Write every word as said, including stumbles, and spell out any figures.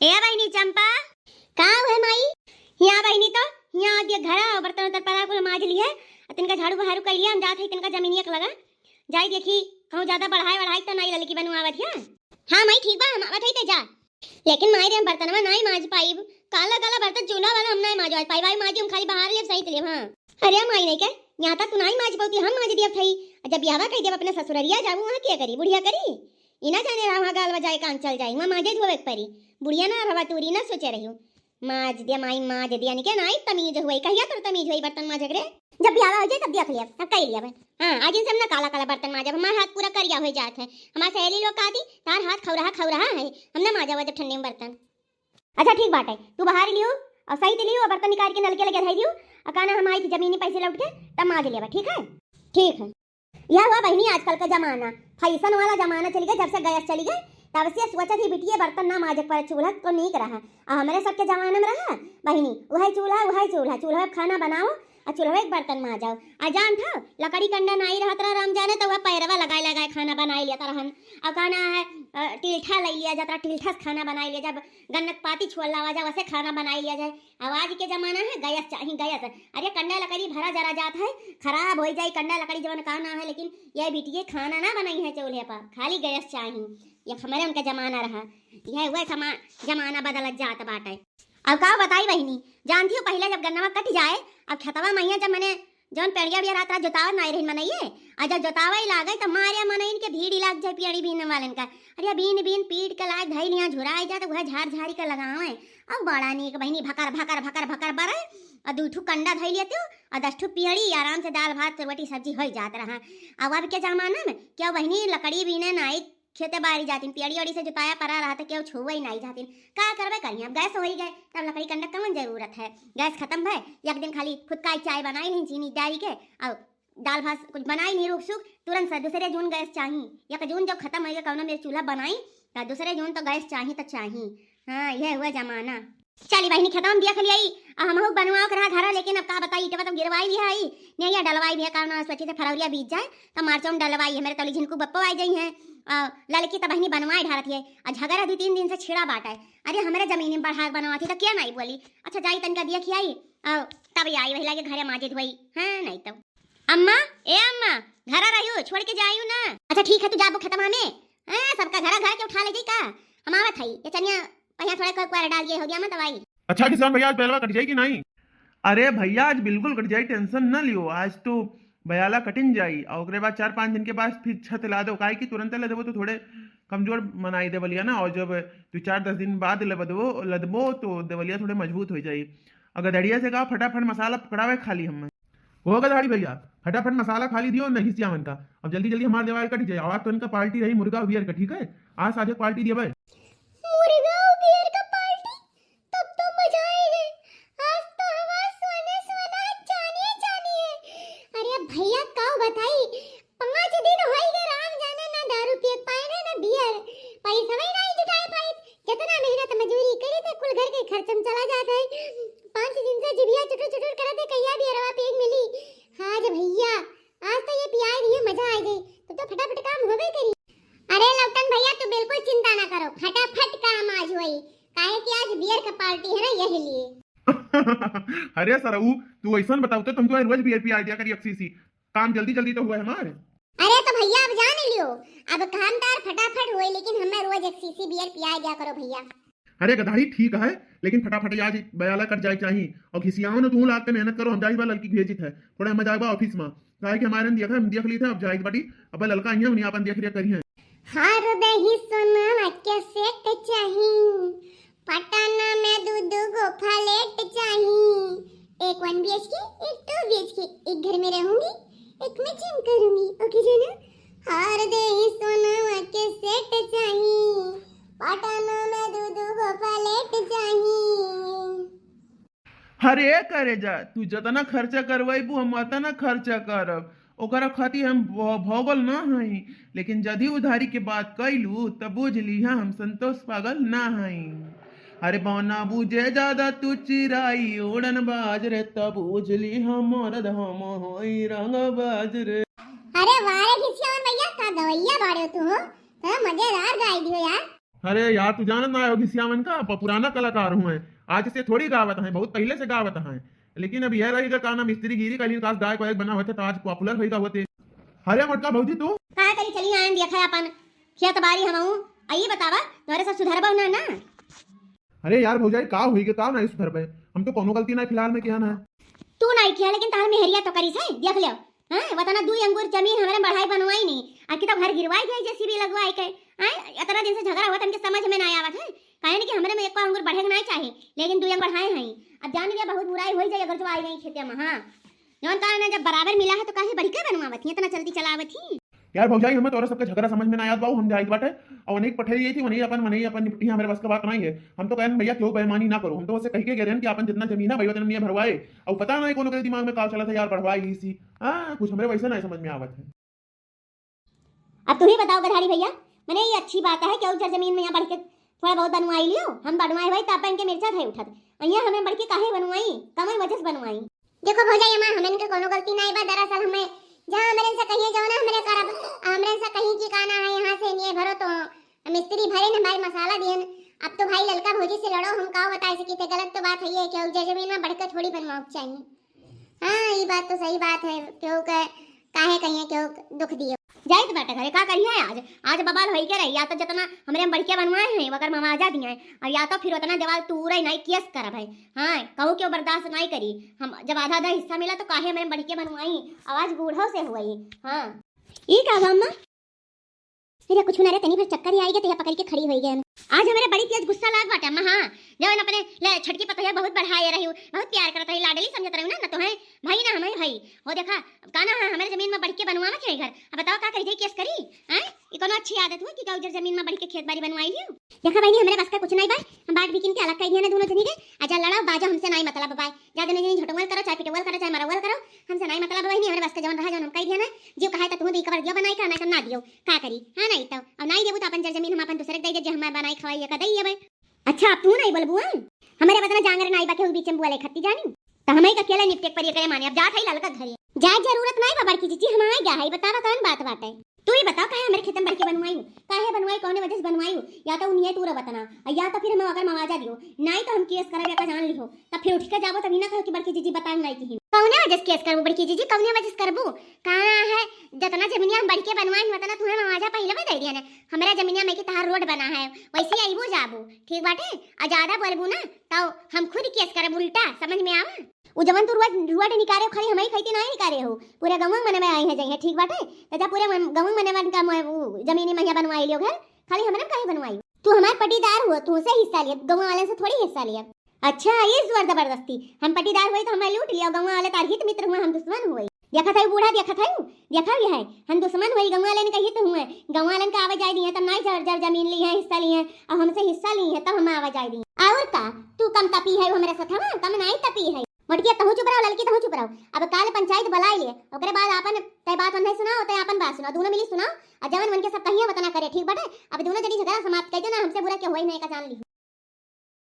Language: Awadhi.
ए बहिनी चंपा। का हुए माई? हियाँ बहिनी तो, हियाँ आज ये घरा और बर्तन उर्तन परा कुल माज लिहे, आ तिनका झाड़ू बहारू कइ लिहे, हम जात हई तिनका जमीनिया के लगा। जाई देखी, कहूँ ज्यादा बढ़ाए बढ़ाई तो नाई ललकी बनुआवत हिया। हाँ माई ठीक बा, हम आवत हई ते जा। लेकिन माई रे हम बर्तनवा नाई माज पाइब, काला काला बर्तन चूल्हा वाला हम नाई माज पाइब। आई माजी हम खाली बहार लेब, सहित लेब। हाँ। अरे माई नहीं के, यहाँ तक तू नाई माज पउती, हम माज दियब थई। जब बियाहवा कइ देब अपने ससुररिया जाबू, वहाँ के करी, बुढ़िया करी? ई ना जाने रहा वहाँ गाल बजाए कान चल जाई, वहाँ माजे धोवे के परी। बुढ़िया ना रहवा तूरी ना सोचे रहियो। माज दिया माई, माज दिया, निके नाई तमीज हुई, कहिया तोर तमीज हुई बर्तन माजे के रे? जब बियाहवा हो जाए तब देख लिया, तब कइ लिया बे। हाँ, आज इनसे हम ना काला काला बर्तन माजब, हमार हाथ पूरा करिया हो जात है। हमार सहेली लोग कहती, "तार हाथ खौरहा खौरहा है, हम ना माजब जब ठंडी में बर्तन।" अच्छा ठीक बाटे, तू बहार लियो और सहित लियो और बर्तन निकाल के नलके लगे धइ दियो, और कहना हम आई थी जमीनी पैसे लौट के तब माज लेबा, ठीक है? ठीक है। यह हुआ बहिनी आजकल का जमाना, फैशन वाला जमाना चली गए, जब से गैस चली गए तब से सोचत ही बिटिये बर्तन ना माजे पर, चूल्हा तो नीक रहा। आ हमरे सबके जमाना में रहा बहिनी, वही चूल्हा, वही चूल्हा, चूल्हा पे खाना बनाओ और चूल्हा के बर्तन माजाओ। आ जान था लकड़ी कंडा नाई रहत रहा राम जाने, तो वह पैरवा लगाए लगाए खाना बनाई लेता रहन। और कहना है, अ, टील्ठा ले लिया जाता, टील्ठा से खाना बनाई लिया, जब गन्नक पाती छोड़ लावा जाए वैसे खाना बनाई लिया जाए। अब आज के जमाना है गैस चाही, गैस। अरे कंडा लकड़ी भरा जरा जात है, खराब हो जाई कंडा लकड़ी जवन का ना है, लेकिन ये बिटिये खाना ना बनाई है चूल्हे पर, खाली गैस चाही। ये हमारे उनका जमाना रहा, यह वह समा-, जमाना बदलत जात बाटे। अब का बताई बहिनी, जानती हो पहिले जब गन्नवा कट जाए, अब खेतवा मइया जब मने जौन पेड़िया उड़िया रात रात जोतावत नाई रहिन मनइये, आ जब जोतावइ लागे त मारे मनइन के भीड़ ही लाग जाए पेड़ी बीने वालन का। अरे बीन बीन पीट के लाग धइल यहाँ झुराइ जात, वह झार झारी के लगावे। अब बड़ा नीक बहिनी भकर भकर भकर भकर बरे, आ दुइ ठू कंडा धइ लेते हो, आ दस ठू पेड़ी, आराम से दाल भात रोटी सब्जी होइ जात रहा। अब अब के जमाना में क्या बहिनी लकड़ी बीने नाई खेते बारी जातिन, पेड़ी ओड़ी से जोताया परा रहा त केहू छुए ही नाई जातिन। का करबे करी, अब गैस होई गए, तब लकड़ी कंडा कवन जरूरत है? गैस खतम भय, एक दिन खाली फुटकाई चाय बनाई नहीं चीनी डारी के, और दाल भात कुछ बनाई नहीं रूख सूख, तुरंत से दूसरे जून गैस चाही। एक जून जब खतम होई गए कौनो मेरे चूल्हा बनाई, त दूसरे जून तो गैस चाही त चाही। हाँ, यह हुआ जमाना। चली बहिनी, खेतवा में बिया खलियाई, आ हमहू बनवाओ के रहा घरा, लेकिन अब का बताई, ईटवा तो गिरवाई भी है, नेहिया डलवाई भी है, कारण सोची थे फरवरिया बीत जाए, तो मार्चो में डलवाई है, मेरे तली झिनकू बप्पो आई जाई हैं, आ, ललकी तो बहिनी बनवाए ढारत है, आ झगड़ा दू तीन दिन से छिड़ा बाटा है। अरे, हमरे जमीन में बढ़ा के बनवा थी, तो क्या नहीं बोली? अच्छा, जाई तनिका बिया खियाई, आ, तब आई, वही लागे घरे माजे धोई, हाँ, नहीं तो। अम्मा, ए अम्मा, घरा रहियो, छोड़ के जाइयो ना। अच्छा, ठीक है, तू जाबो खेतवा में, हाँ, सबका घरा घर के उठा ले जाई का? हम आवत हई, ये चनिया पहिया थोड़ा क-, कुआर डाल के हो दिया मत भाई। अच्छा किसान भैया, आज बैलवा कट जाई कि नहीं? अरे भैया, आज बिल्कुल कट जाई, tension न लियो। आज तो बयाला कटिन जाई और ओकरे बाद चार पाँच दिन के बाद फिर छत ला दो, काहे कि तुरंत ला देबो तो थोड़े कमजोर मनाई दे बलिया ना, और जब दो चार दस दिन बाद लदबो लदबो तो देवलिया थोड़े मजबूत हो जाई। और गदड़िया से कहा फटाफट मसाला पकड़ावे खाली हम। हो गदहाड़ी भैया, फटाफट मसाला खाली दियो, नहीं सियावन का। अब जल्दी जल्दी हमार देवाल कट जाए, आज तो इनका party रही मुर्गा बियर का, ठीक है? आज साझे party दिया भाई। मुर्गा और बियर का party, तब तो मजा आए है। आज तो हमार सोना सोना चानी चानी है। अरे भैया का बताई, पाँच दिन होई गए राम जाने ना दारू पिए पाए ना, ना बियर। पैसा ही नहीं जुटाए पाए, जितना मेहनत मजूरी करे थे कुल घर के खर्च में चला जाता है। पाँच दिन से जिभिया चुटुर चुटुर करत है, कहिया बियरवा पिए के मिली। हाँ जे भैया, आज तो ये पियाई रही है, मजा आ गई। तो, तो फटाफट काम होबे करी। अरे लौटन भैया, तू बिल्कुल चिंता ना करो, फटाफट काम आज होई, काहे कि आज बियर का party है ना, यही लिए। अरे सरऊ, तू ऐसन बताओ तो तुम तो रोज बियर पिया दिया करी एक शीशी, काम जल्दी जल्दी तो हुआ हमार। अरे तो भैया अब जान लियो, अब काम तार फटाफट होई, लेकिन हमें रोज एक शीशी बियर पिया दिया करो भैया। अरे गधारी ठीक है, लेकिन फटाफट आज बयाला कट जाए चाही। और घिसियाओ न तू लाग के मेहनत करो, हम जाई बा लड़की भेजित है, थोड़ा हम जाए बा office में, काहे कि हमारे देखा हम देख ली थे, अब जाइत बाटी, अब ललका आइया उन्हें अपन देख रेख करिए। हार दही सोना के सेट चाही, पटना में दू दू गो flat चाही, एक one B H K, एक two B H K, एक घर में रहूंगी, एक में gym करूंगी, OK जाना? हार दही सोना के सेट चाही, पटना में दू दू गो flat चाही। अरे करेजा, तू जतना खर्चा करवाइबू, हम अतना खर्चा करब। ओकरा खातिर हम भ-, भोगल ना हई, लेकिन जदि उधारी के बात कइलू, त बूझ लिहा हम संतोष पागल ना हई। अरे बौना बूझे ज्यादा तू चिराई उड़न बाज रे, त बूझ ली हम मरद हम होई रंग बाज रे। अरे वाह रे घिसियावन भैया, का गवैया बाड़े तू हो, तो मजेदार गाई दियो यार। अरे यार, तू जानत ना होगी, सियावन का प-, पुराना कलाकार हुए, आज से थोड़ी गावत हैं, बहुत पहले से गावत हैं। लेकिन अब यह रही, अगर का नाम मिस्त्री गिरी का कास गायक वायक बना होते तो आज popular होई गावते। अरे मोटका भौजी, तू का करी, चली आयन देखा अपन खेत बारी हमहू। आ ई बतावा, तोहरे सब सुधरबो ना, ना? अरे यार भौजाई, का होई गे, का नहीं सुधरबे? हम तो कोनो गलती ना फिलहाल में किया ना। तू नहीं किया, लेकिन तहार मेहरिया तो करी से, देख लियो। हैं, वतना दुई अंगुर जमीन हमरे बढ़ाई बनवाई नहीं, आ कि तो घर गिरवाई गई JCB लगवाई के। हैं, इतना दिन से झगड़ा हुआ, तनके समझ में ना आवत है। काहे नहीं कि हमरे में एक अंगुर बढ़े के नहीं चाहे, लेकिन दुई अंगुर बढ़ाए हैं। अब जान लिया, बहुत बुराई होई जाए अगर जो आई नहीं खेते में। हाँ, जौन कहा ना, जब बराबर मिला है तो काहे बढ़ के बनवावत ही, इतना जल्दी चलावत ही? यार भौजाई, हमें तोरा सबके झगड़ा समझ में ना आवत बाऊ, हम जाइत बाटे। और वनई पठे गई थी, वनई अपन, वनई अपन निपटी, हमरे बस के बात नहीं है। हम तो कहन भैया, क्यों बेईमानी ना करो, हम तो बस कही के गए रहन कि अपन जितना जमीन है भैया, उतना मियाँ भरवाए। और पता नहीं कोनो के दिमाग में का चला था यार, बढ़वाए ही सी। हाँ, कुछ हमरे वैसे नहीं समझ में आवत है। अब तू ही बताओ गधारी भैया, मने ये अच्छी बात है कि उजर जमीन में यहाँ बढ़ के थोड़ा बहुत बनवाई लियो, हम बनवाए भाई, तब इनके मिर्चा धई उठत। अइया हमें बढ़ के काहे बनवाई, कमन वजह से बनवाई? देखो भौजाई, एमा हमन के कोनो गलती नाई बा। दरअसल हमें जहाँ हमरे से कहिए जाओ ना, हमरे करब, हमरे से कहीं कि का ना है, यहाँ से नहीं भरो तो मिस्त्री भरे न भाई मसाला दियन। अब तो भाई ललका भौजी से लड़ो, हम का बताए सकी थे, गलत तो बात है ये कि उजर जमीन में बढ़ के थोड़ी बनवाओ चाहिए। हाँ, ई बात तो सही बात है, क्यों के काहे कहिए, क्यों दुख दियो। जाइत बाटे घरे, का करिए आज? आज बबाल होई के रही, या तो जितना हमरे हम बढ़िया बनवाए हैं, वकर मवाजा दिए हैं, और या तो फिर उतना देवाल तूरे नहीं केस करब है। हाँ, कहू क्यों बर्दाश्त नहीं करी। हम जब आधा आधा हिस्सा मिला तो काहे हमरे बढ़िया बनवाई, आवाज बूढ़ो से हुई। हाँ, ई का बा अम्मा? अरे कुछ ना रे, तनी भर चक्कर ही आई गए, तो यह पकड़ के खड़ी होई गए। आज हमरे बड़ी तेज गुस्सा लाग बाटे अम्मा। हाँ, जवन अपने ले छोटकी पतोहिया बहुत बढ़ाए रही, बहुत प्यार करत रही, लाडली समझत रही ना, ना तो है भाई ना हमें भाई। हो देखा, का ना है, हमरे जमीन में बढ़ के बनवावत है घर। अब बताओ का करी जाई, केस करी? हैं? ई कोनो अच्छी आदत हुई कि गौजर जमीन में बढ़ के खेत बाड़ी बनवाई लियो? देखा बहिनी, हमरे बस का कुछ नहीं बा, हम बाट बिकिन के अलग कर दिया ना दोनों जनी के। आ जा लड़ाओ बाजो, हमसे नहीं मतलब बा। जा दोनों जनी झटुअल करो, चाहे पिटुअल करो, चाहे मरौअल करो, हमसे नहीं मतलब बा बहिनी। हमरे बस का जवन रहा जवन हम कह दिया ना, जो कहा है तो तू दी कबर दियो बनाई का, नहीं तो ना दियो, का करी? हाँ नहीं तो, अब नहीं देबू तो अपन जर जमीन हम अपन दूसरे के दे दे, जे हमारे बनाई खवाई का दे देबे। अच्छा, अब तू नहीं बोलबू? हैं, हमरे बदला जांगर नाई बा के बीच में बोले खत्ती जानी। तो हमें का अकेला निपटे के पड़ी करे माने, अब जात है ललका घरे। जाए जरूरत नहीं बा बड़की जीजी, हम आए गया है, बतावा कौन बात बाटे? तू ही बताओ, काहे हमरे खेतन बढ़ के बनवाई? काहे बनवाई, कौने वजह से बनवाई? या तो उन्हें तू बतना, या तो फिर हमें अगर मवाजा दियो, नहीं तो हम केस करब, या का जान लिहो। तब फिर उठ के जाबो, तभी ना कहो कि बड़की जीजी बताए नहीं की। कौने वजह से केस करबू बड़की जीजी, कौने वजह से करबू? कहाँ है, जितना जमीनिया हम बढ़ के बनवाई, उतना तुम्हें मवाजा पहले भी दे दिया ने। हमारा जमीनिया में कि तहार रोड बना है, वैसे ही अइबू जाबू, ठीक बाटे? आ ज्यादा बोलबू ना, तो हम खुद केस करब उल्टा, समझ में आवा? उ जवन तू रोड, रोड निकारे हो, खाली हमही खैती नाही निकारे हो, पूरे गाँव में मनवे आई है जाई है, ठीक बाटे? तो जा पूरे मन-, गाँव में मनवन का म-, उ जमीनी महिया बनवाई लियो घर, खाली हमरे में काहे बनवाई? तू हमार पटीदार हुआ, तू से हिस्सा लिया, गाँव वाले से थोड़ी हिस्सा लिया। अच्छा, ये जोर जबरदस्ती, हम पटीदार हुई तो हमें लूट लिया, गाँव वाले तार हित मित्र हुए, हम दुश्मन हुए। देखा था बूढ़ा, देखा था, देखा भी है, हम दुश्मन हुए, गाँव वाले ने कही तो हुए, गाँव वाले का आवे जाए दिए, तब नाई जर, जर जमीन ली है, हिस्सा ली है, और हमसे हिस्सा ली है, तब हम आवे जाए दिए। और का, तू कम तपी है हमरे साथ, हाँ, कम नाई तपी है। मोटकिया, तहू चुप रहो, ललकी, तहू चुप रहो। अब काल पंचायत बुलाए लिए, ओकरे बाद आपन तय बात उन्हें सुनाओ, तय आपन बात सुनाओ, दोनों मिली सुनाओ। और जवन मन के सब कहिए, वतना करे, ठीक बाटे? अब दोनों जनी झगड़ा समाप्त कर दो ना, हमसे बुरा के होई नहीं का जान ली।